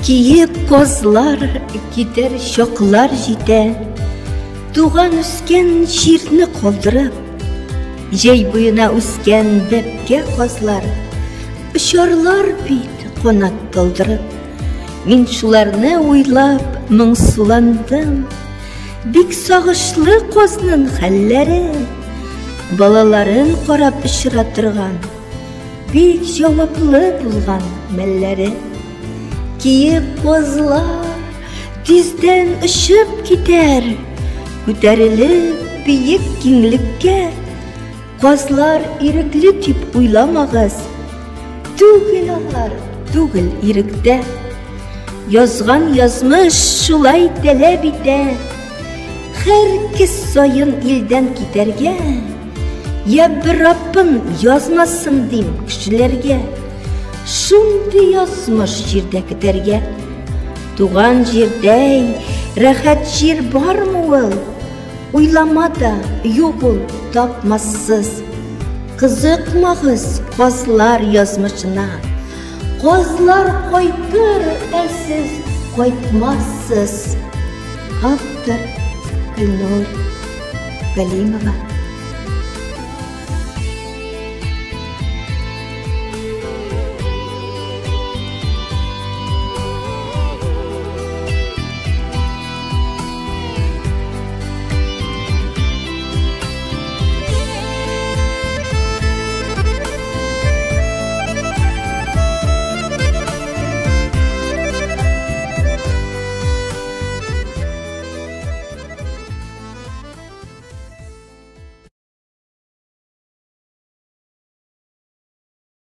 Киек казлар китәр чаклар җитә. Туган үскән җирне калдырып, җәй буена үскән бәбкә казлар очарлар бит канат талдырып. Мин шуларны уйлап моңсуландым. Бик сагышлы казнын хәлләре. Балаларын карап очыра торган бик җаваплы булган мәлләре. Киек казлар тиздән очып китәр, күтәрелеп биек киңлеккә. Казлар ирекле дип уйламагыз, түгел алар, түгел иректә. Язган язмыш шулай таләп итә, һәр кез саен илдән китәргә. Я бер Раббым язмасын дим кешеләргә, шундый язмыш җирдә көтәргә. Туган җирдәй рәхәт җир бармы ул? Уйлама да, юк ул, тапмассыз. Кызыкмагыз казлар язмышына. Казлар кайтыр, ә сез кайтмассыз. Автор Гөлнур Галимова.